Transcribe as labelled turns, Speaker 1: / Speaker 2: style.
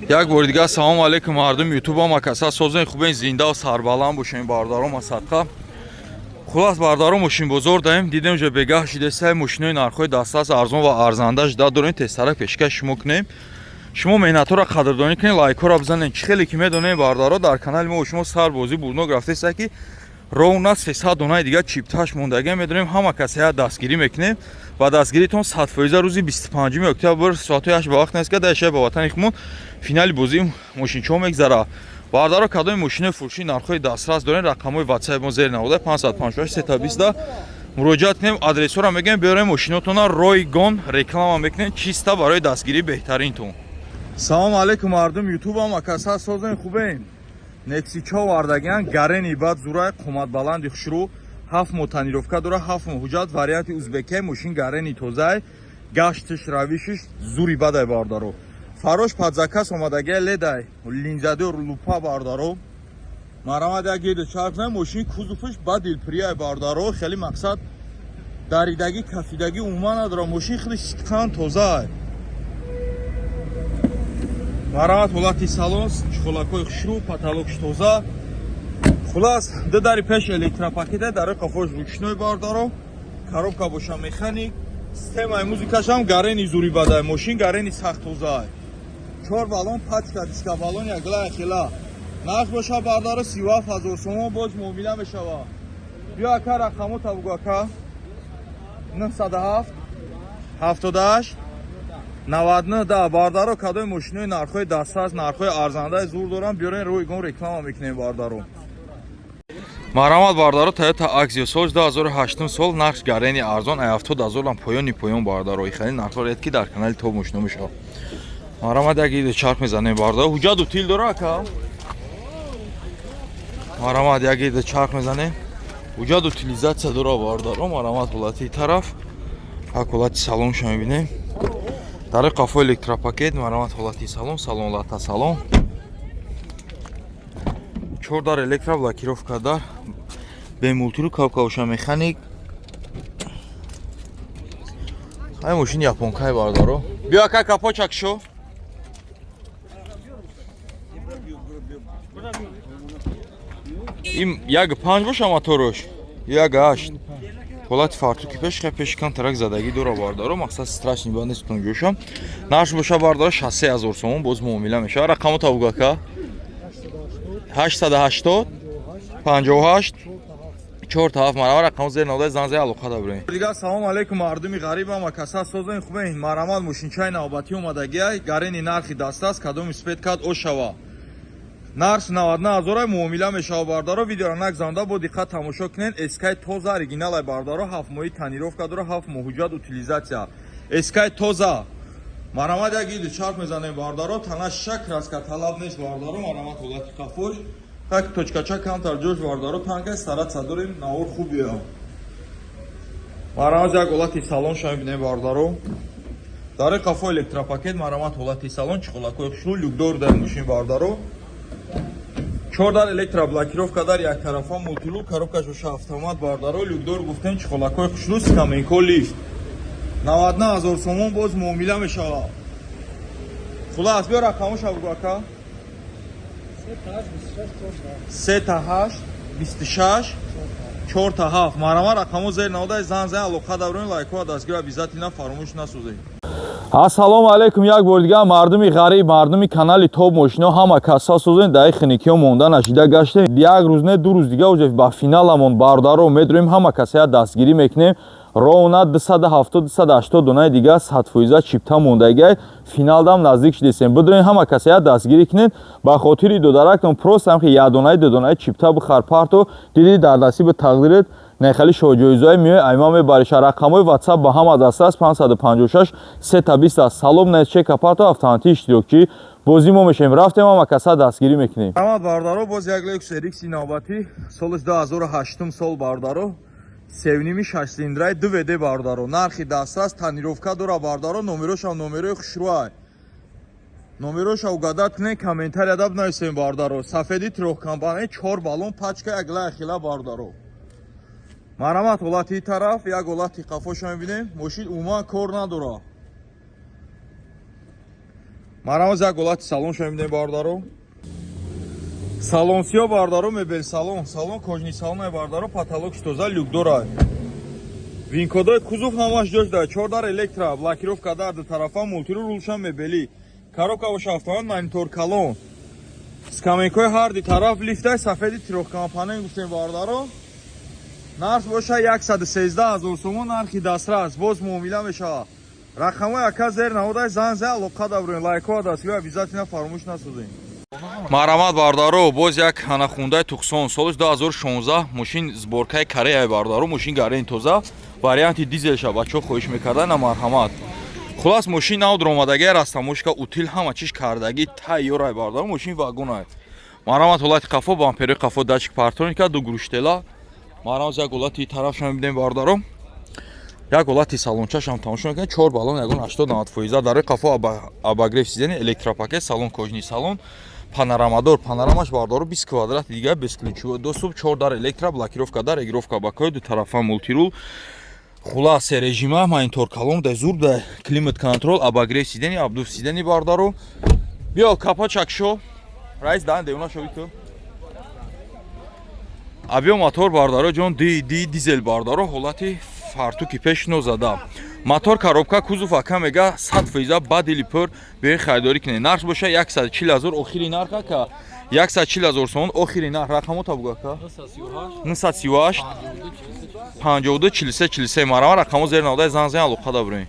Speaker 1: Як бори дигар салому алейкум, мардуми ютубам, акаса созен, хубен, зинда сарбаланд бошем, бародаром, асадқа. Хулас, бародаром, мошинбозор даем, дидем, уже бегаҳ шидесай, мошинои нархҳои дастрас, арзон ва арзанда жда дорем, тезтара пешкаш шумо кунем. Шумо меҳнатҳоро қадрдонӣ кунед, лайкҳоро бизанед. Чӣ хеле ки медонем, бародаро, дар канали мо шумо сарбозӣ бурнок рафтеста, ки ровно 300 донаи дигар чипташ мондагия. Медонем, ҳама касея дастгирӣ мекунем ва дастгиритон 100%. Рӯзи 25 октябр, соати 8 ба вақт нест, ка дар шаҳри ба ватани худмон финали бозии мошинчиҳо мегзарад. Бародаро, кадоми мошинои фурӯшии нархҳои дастрас дорем, рақамҳои ватсап мо зери навода 558 320 муроҷиат кунем. Адресҳоро мегӯем, биёрем мошинотона, ройгон реклама мекунем, чиста барои дастгирии беҳтаринтон. Салому алейкум, мардум ютубам, акаса созен, хубем. Нексича овардагиан, гарени бад зурай, қоматбаланди хушрӯ, 7 моҳ тонировка дора, 7 моҳ ҳуҷҷат, варианти узбекия. Мошин гарени тозай, гаштиш, равишиш зури бадай, бародаро. Фарош под заказ омадагия, ледай, линзадор, лупа, бародаро. Марамад, як гирду чарх зан, мошин кузовш ба дилпурияй, бародаро. Хеле мақсад даридагӣ, кафидагӣ умуман надора, мошин хеле ситқан тозай. Марамат, ҳолати салон, чхолакҳои хушрӯ, потолокш тоза. Хулас, ду дари пеш электропакета, дарои қафош ручной, бародаро. Коробка боша механик, системаи музикашам гарени зури бадай, мошин гарени сахт тозай. Чор баллон, пачка, диска баллон, ягла хела. Нарх боша, бародаро, 37 000 сомон, боз муомила мешава. Биё, ака, рақамота бугу, ака. 907 78 99 да. Бардаро, кадои мошинои нархҳои дастрас, нархҳои арзандаи зур дорам, биёрен, ройгон реклама мекунем, бардаро. Марҳамат, бардаро, Toyota Axio, сол 2008 сол, нарх гарени арзон, ай 70 ҳазорам поёни поён, бардаро. Хеле нархҳо ред, ки дар канали Топ мошино мешавад. Марҳамат, як иду чарх мезанем, бардаро. Ҳуҷҷату тил дора, ака? Марҳамат, як иду чарх мезанем. Ҳуҷҷат утилизация дора, бардаро. Марҳамат, ҳолати тараф, ҳак ҳолати салонша мебинем. Дар қафо электропакет. Марҳамат, ҳолати салон, салон лата салон. Чор дар электроблокировка, дар бемултиру, кавкавша механик. Ай мошини японкай, бардаро. Биё, ака, капочак шо. Ин як панҷ боша моторуш, як ҳашт. Ҳолати фартуки пеш хе пеш кан тарак задагӣ дора, бардаро. Мақсад страшный ба нест тунҷошам. Нарх боша, бардаро, 63 000 сомон, боз муомила мешава. Рақаму табугака 880 58 4 7. Марама, рақаму зер навода, зан зай, алоқа дабрем. Дигар салом алейкум, мардуми ғарибам, акаса созен, хубен. Марамат, мошинчаи навбатӣ омадагиай, гарени нархи дастрас, кадоми спет кад ошава. Нарх 99 ҳазора, муомила мешава, бардаро. Видеоро нагзанда, бо диққат тамошо кунед. Эскай тоза, оригиналай, бардаро, 7 моҳи тонировка дора, 7 моҳ ҳуҷҷат, утилизация. Эскай тоза. Марамат, як иду чарх мезанем, бардаро. Тана шак краска талаб нест, бардаро. Марамат, ҳолати қафош. Так точкача камтар ҷош, бардаро, танка стараться дорем, навор хубия. Марамат, як ҳолати салонша мебинем, бардаро. Дари қафо электропакет. Марамат, ҳолати салон, чиқолакҳои хушрӯ, люкдор дар мошин, бардаро. Чор дар электроблокировка, дар яктарафа, мултилук, коробкаш боша автомат, бардаро. Люкдор гуфтем, чиқолакҳои хушрӯ, скамейко, лифт. 99 ҳазор сомон, боз муомила мешава. Хулас, биё, рақамоша бугу, ака. 3 та 8 26 4 та 7. Марама, рақамо зер навода, зан зан, алоқа даврони, лайкҳо дастгир обязательно фаромӯш насозед. Ассалому алайкум, як бор дигар, мардуми ғариб, мардуми канали Топ мошино, ҳама касо созен. Даи хиникиҳо монда нашида гаштем. Як рӯз не, 2 рӯз дига уже ба финаламон, бародаро, медроем, ҳама касая дастгирӣ мекунем. Ровно 270 280 донаи дига 100% чипта мондагиай, финалдам наздик шидесем. Бидроем, ҳама касая дастгирӣ кунед. Ба хотири додарактон просто ҳам ки як донаи, ду донаи чипта бихар, парто, диди, дар насиби тақдирет нехали шоҳҷоизҳое меои, айма мебариша. Рақамҳои WhatsApp ба ҳама дастрас 556 320 аст. Салом на чека парто, автоматӣ иштирокчӣ бозӣ мо мешавем. Рафтем, ҳама каса дастгирӣ мекунем. Раҳмат, бародаро. Боз як Lexus RX навбатӣ, соли 2008 сол, бародаро, севними шаш цилиндрай, ду ВД, бародаро. Нархи дастрас, тонировка дора, бародаро. Номерошам номерои хушрӯай. Номероша угадать кунед, комментарияда бинависем, бародаро. Сафеди трёхкомпонент, чор баллон, пачка, як лая хила, бародаро. Марҳамат, ҳолати тараф, як ҳолати қафоша мебинем. Мошин умуман кор надора. Марамоз, як ҳолати салон шо мебинем, бародаро. Салон сиё, бародаро, мебел салон, салон кожаный салон, бародаро, потолок тоза, люк дора. Вин-кодои кузов ҳамаш ҷош да, чор дар электро, блокировка дар ду тарафа, мультируль, рулшам мебелӣ. Коробка боша автомат, монитор калон. Скамейкаи ҳар ди тараф, лифтай сафеди трёхкомпонент гуфтем, бародаро. Нарх боша 113 ҳазор сомон, нархи дастрас, боз муомила мешавад. Рақамҳои ака зер наводай, зан за алоқа даброем, лайкҳо дастгирӣ обязательно фаромӯш насозем. Марҳамат, бародаро, боз як ана Хундай Туқсон, солиш 2016, мошин сборкаи Кореяи, бародаро, мошин гарен тоза, варианти дизелша бачаҳо хоҳиш мекардан, на, марҳамат. Хулас, мошин нав дуромадагӣ, растамошка, утиль, ҳама чиз кардагӣ тайёрай, бародаро, мошин вагонай. Марҳамат, ҳолати қафо, бампери қафо, датчик парктроника, ду груштела. Марҳамат, як ҳолати тарафша мебинем, бародаро. Як ҳолати салончашам тамошо мекунед, чор баллон ягон 80-90 фоиза, дарои қафо обогрев сиденья, электропакет, салон кожаный салон, панорамадор, панорамаш, бародаро, 20 квадрат дига, бесключевой доступ, чор дар электро, блокировка дар, регулировка бокой, ду тарафа мультируль. Хулас, се режима, монитор калон да, зур да, климат контроль, обогрев сиденья, обдув сиденья, бародаро. Биё, капот шо. Раис дан деуна шови ту. Объём мотор, бардаро ҷон, ди ди дизел, бардаро, ҳолати фартуки пеш нозада. Мотор, коробка, кузов, ака мега 100 фоиза, ба дили пур биёи харидорӣ кунед. Нарх боша 140 ҳазор, охири нарх, ака, 140 ҳазор сомон охири нарх. Рақамота бугу, ака. 938 52 43 43. Марама, рақамо зер наводай, зан зан алоқа даброем.